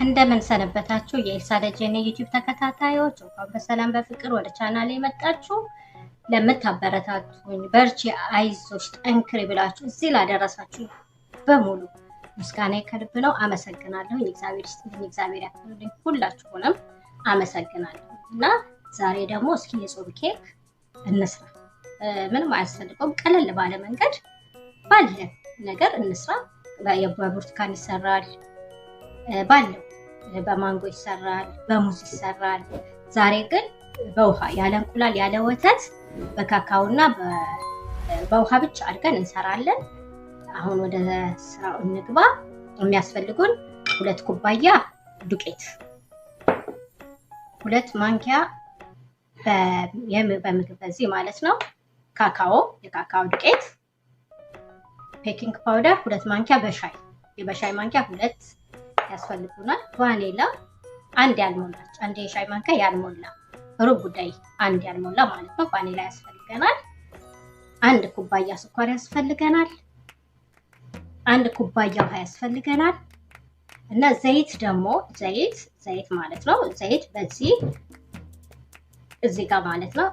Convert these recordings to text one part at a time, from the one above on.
እንደምን ሰነበታችሁ የኤልሳ ደጀኔ ዩቲዩብ ተከታታዮች፣ እንኳን በሰላም በፍቅር ወደ ቻናሌ የመጣችሁ። ለምታበረታቱኝ በርቺ፣ አይዞሽ፣ ጠንክሪ ብላችሁ እዚህ ላደረሳችሁ በሙሉ ምስጋና ከልብ ነው። አመሰግናለሁ። እግዚአብሔር ይስጥልኝ፣ እግዚአብሔር ያክብርልኝ። ሁላችሁንም አመሰግናለሁ። እና ዛሬ ደግሞ እስኪ የጾም ኬክ እንስራ። ምንም አያስፈልገውም። ቀለል ባለ መንገድ ባለ ነገር እንስራ። በብርቱካን ይሰራል፣ ባለው በማንጎ ይሰራል፣ በሙዝ ይሰራል። ዛሬ ግን በውሃ ያለ እንቁላል ያለ ወተት በካካው እና በውሃ ብቻ አድርገን እንሰራለን። አሁን ወደ ስራው እንግባ። የሚያስፈልጉን 2 ኩባያ ዱቄት፣ 2 ማንኪያ በምግብ በዚህ ማለት ነው ካካኦ፣ የካካኦ ዱቄት፣ baking powder 2 ማንኪያ በሻይ ማንኪያ 2 ያስፈልጉናል። ቫኒላ አንድ ያልሞላች አንድ የሻይ ማንኪያ ያልሞላ ሩብ ጉዳይ አንድ ያልሞላ ማለት ነው ቫኒላ ያስፈልገናል። 1 ኩባያ ስኳር ያስፈልገናል። 1 ኩባያ ውሃ ያስፈልገናል። እና ዘይት ደግሞ ዘይት ማለት ነው ዘይት በዚህ እዚህ ጋር ማለት ነው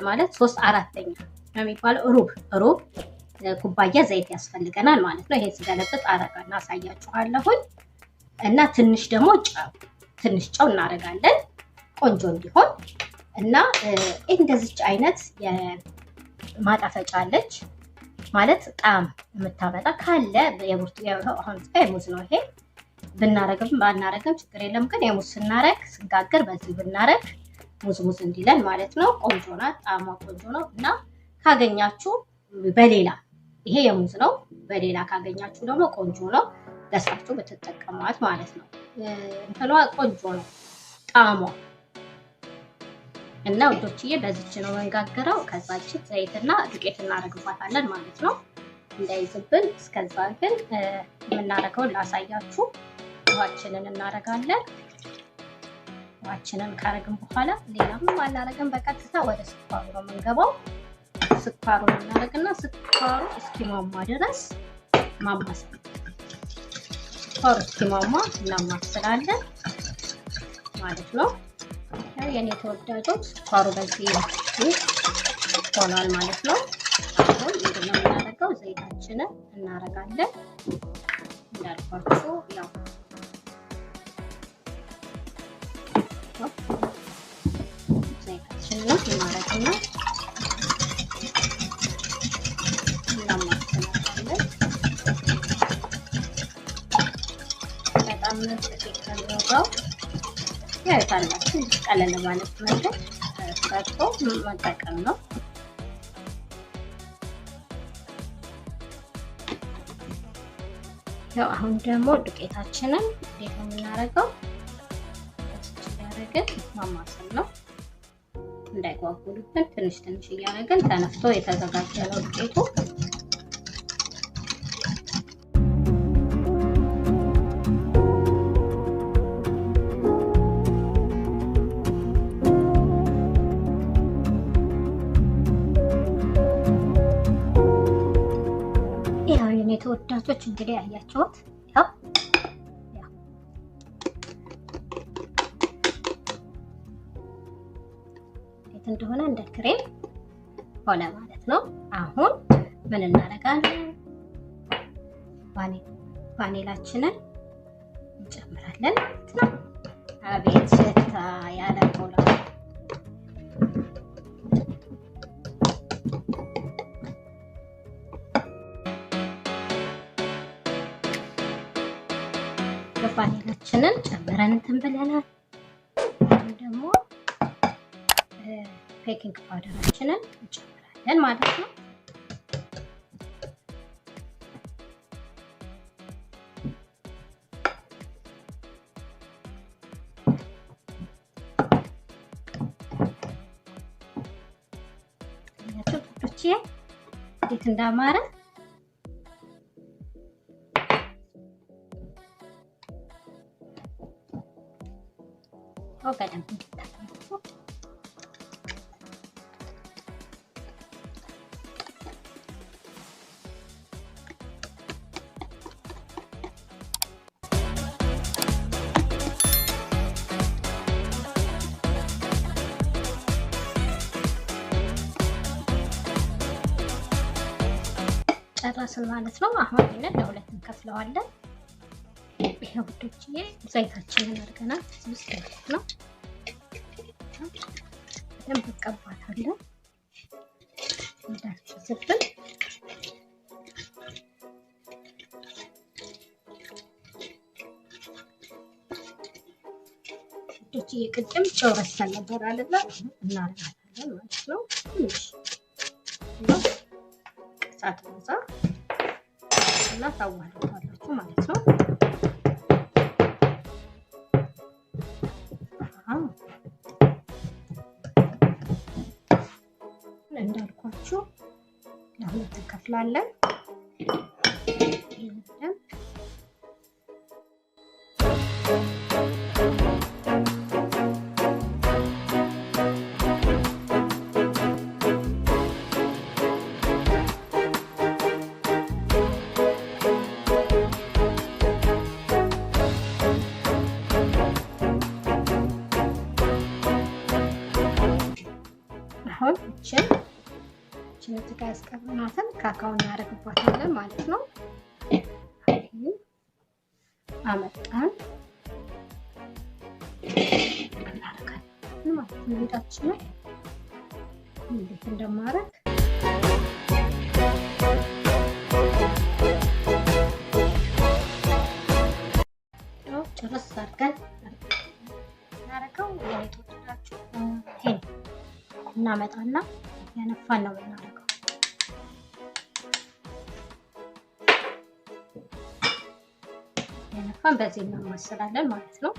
ማለት 3/4 ነው የሚባለው ሩብ ኩባያ ዘይት ያስፈልገናል ማለት ነው። ይሄን ስገለብጥ አረጋና አሳያችኋለሁኝ። እና ትንሽ ደግሞ ጨው ትንሽ ጨው እናደርጋለን ቆንጆ እንዲሆን። እና እንደዚች አይነት የማጣፈጫ አለች ማለት ጣዕም የምታመጣ ካለ የሙዝ ነው ይሄ ብናረግም ባናረግም ችግር የለም። ግን የሙዝ ስናረግ ስንጋግር በዚህ ብናረግ ሙዝ ሙዝ እንዲለን ማለት ነው። ቆንጆ ናት፣ ጣዕሟ ቆንጆ ነው። እና ካገኛችሁ በሌላ ይሄ የሙዝ ነው፣ በሌላ ካገኛችሁ ደግሞ ቆንጆ ነው ገዝታችሁ ብትጠቀሟት ማለት ነው። እንትኗ ቆንጆ ነው ጣዕሟ። እና ውዶችዬ በዚች ነው መንጋገረው። ከዛች ዘይትና ዱቄት እናደርግባታለን ማለት ነው እንዳይዝብን። እስከዛ ግን የምናደርገውን ላሳያችሁ። ውሃችንን እናደርጋለን። ውሃችንን ካረግን በኋላ ሌላ ምንም አናደርግም። በቀጥታ ወደ ስኳሩ ነው የምንገባው። ስኳሩን እናደርግና ስኳሩ እስኪሟሟ ድረስ ማማሰል፣ ስኳሩ እስኪሟሟ እናማስላለን ማለት ነው። የኔ ተወዳጆች ስኳሩ በዚህ ሆኗል ማለት ነው። አሁን ምንድነው የምናደርገው? ዘይታችንን እናደርጋለን። እንዳልኳችሁ ያው ዘይታችንን እናደርግና እናማስላለን። በጣም ምርጥ ኬክ ነው የሚወጣው። ያዩታላችሁ ቀለል ማለት መንገድ ሰርቶ መጠቀም ነው። ያው አሁን ደግሞ ዱቄታችንን እንዴት ነው የምናደርገው? እያደረግን ማማሰል ነው እንዳይጓጉልብን፣ ትንሽ ትንሽ እያደረግን ተነፍቶ የተዘጋጀ ነው ዱቄቱ። ተወዳጆች እንግዲህ ያያችሁት ያው እንዴት እንደሆነ እንደ ክሬም ሆነ ማለት ነው። አሁን ምን እናደርጋለን? ቫኒላችንን እንጨምራለን ማለት ነው። አቤት ሽታ ያለ እንቁላል ቫኒላችንን ጨምረን እንትን ብለናል። አሁን ደግሞ baking powder ኣችንን እንጨምራለን ማለት ነው። እንዴት እንዳማረ በደንብ እንዲታያችሁ ጨረስን ማለት ነው። አሁን ይሄንን ለሁለት እንከፍለዋለን። ይሄ ውዶችዬ ዘይታችንን አድርገናል እዚህ ውስጥ ማለት ነው። በደንብ እንቀባታለን እንዳትፈስብን። ውዶችዬ ቅድም ጨው ረስተን ነበር አይደለ? እናደርጋታለን ማለት ነው። ትንሽ ሳትበዛ እና ታዋህዱታላችሁ ማለት ነው። እንዳልኳችሁ ለሁለት እንከፍላለን። ይሄን አሁን እችን እዚህ ጋር ያስቀምናትን ካካው እናደርግባታለን ማለት ነው። አመጣን እናደርጋለን ማለት ነው። ሊጣችንን እንዴት እንደማደርግ ጨረስ አድርገን እናደርገው። የተወደዳችሁ ይሄን እናመጣና ያነፋን ነው የምናደርገው። ያነፋን በዚህ እናማስላለን ማለት ነው።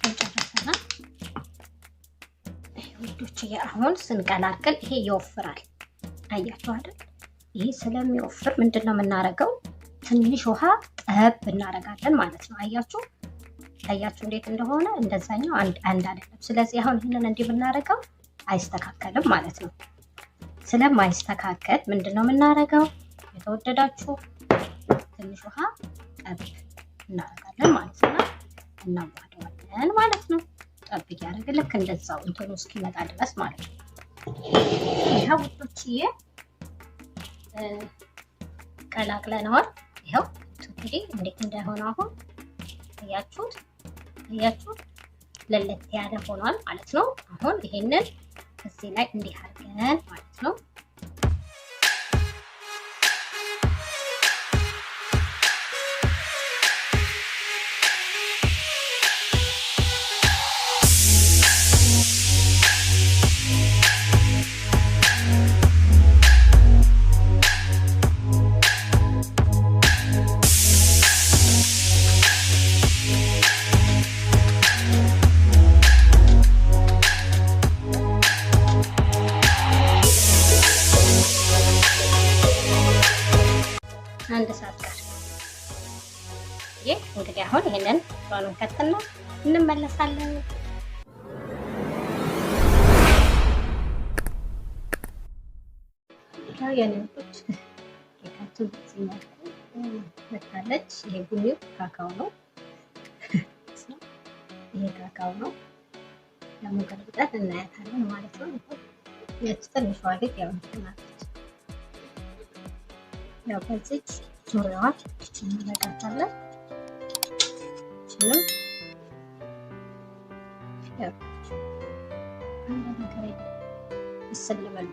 ጨርሰናል። ውዶችዬ አሁን ስንቀላቅል ይሄ ይወፍራል። አያችሁ አይደል? ይሄ ስለሚወፍር ምንድን ነው የምናደርገው? ትንሽ ውሃ ጠብ እናደርጋለን ማለት ነው። አያችሁ አያችሁ እንዴት እንደሆነ እንደዛኛው አንድ አንድ አይደለም። ስለዚህ አሁን ይህንን እንዲህ ብናደርገው አይስተካከልም ማለት ነው። ስለማይስተካከል ምንድን ነው የምናደርገው? የተወደዳችሁ ትንሽ ውሃ ጠብ እናደርጋለን ማለት ነው። እናዋህደዋለን ማለት ነው። ጠብ እያደረግን ልክ እንደዛው እንትኑ እስኪመጣ ድረስ ማለት ነው። ይኸው ውዶችዬ ቀላቅለነዋል። ይኸው እንግዲህ እንዴት እንደሆነ አሁን አያችሁት፣ አያችሁት ለለት ያለ ሆኗል ማለት ነው። አሁን ይሄንን እዚህ ላይ እንዲህ አድርገን ማለት ነው አንድ ሰዓት ቀር። ይህ እንግዲህ አሁን ይሄንን ሯኑን ከትና እንመለሳለን። ያው የኔ ውዶች ኬካችን በዚህ መልኩ መታለች። ይሄ ቡኒው ካካው ነው። ይሄ ካካው ነው። ደግሞ ገልብጠን እናያታለን ማለት ነው። ያቺ ትንሿ ሊጥ ያው እንትናለች። ያው በዚች ዙሪያዋን እችን እናደርጋታለን። እችንም ያው አንድ ነገር ምስል ብሏል።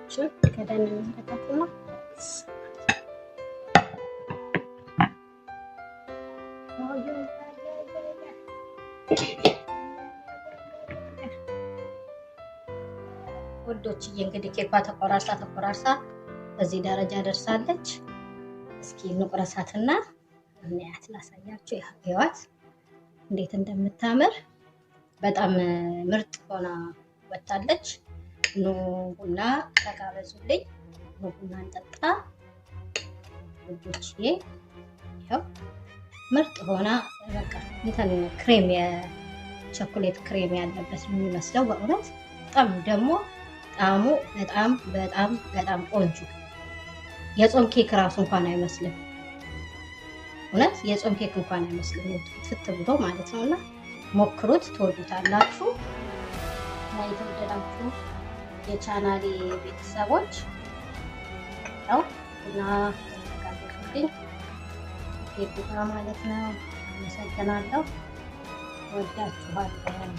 እችን ከደን እናደርጋትና ውዶችዬ እንግዲህ ኬኳ ተቆራርሳ ተቆራርሳ በዚህ ደረጃ ደርሳለች። እስኪ እንቁረሳትና እንያት ላሳያችሁ። ይዋት እንዴት እንደምታምር በጣም ምርጥ ሆና ወጣለች። ኑ ቡና ተጋበዙልኝ፣ ኑ ቡና እንጠጣ ውዶችዬ። ይኸው ምርጥ ሆና በቃ እንትን ክሬም የቸኮሌት ክሬም ያለበት ነው የሚመስለው። በእውነት በጣም ደግሞ ጣዕሙ በጣም በጣም በጣም ቆንጆ፣ የጾም ኬክ ራሱ እንኳን አይመስልም። እውነት የጾም ኬክ እንኳን አይመስልም። ፍትፍት ብሎ ማለት ነው። እና ሞክሩት፣ ትወዱታላችሁ። እና የተወደዳችሁ የቻናሌ ቤተሰቦች ያው እና ስለጋበዙልኝ ኬኩ ጋር ማለት ነው። አመሰግናለሁ። ወዳችኋለሁ።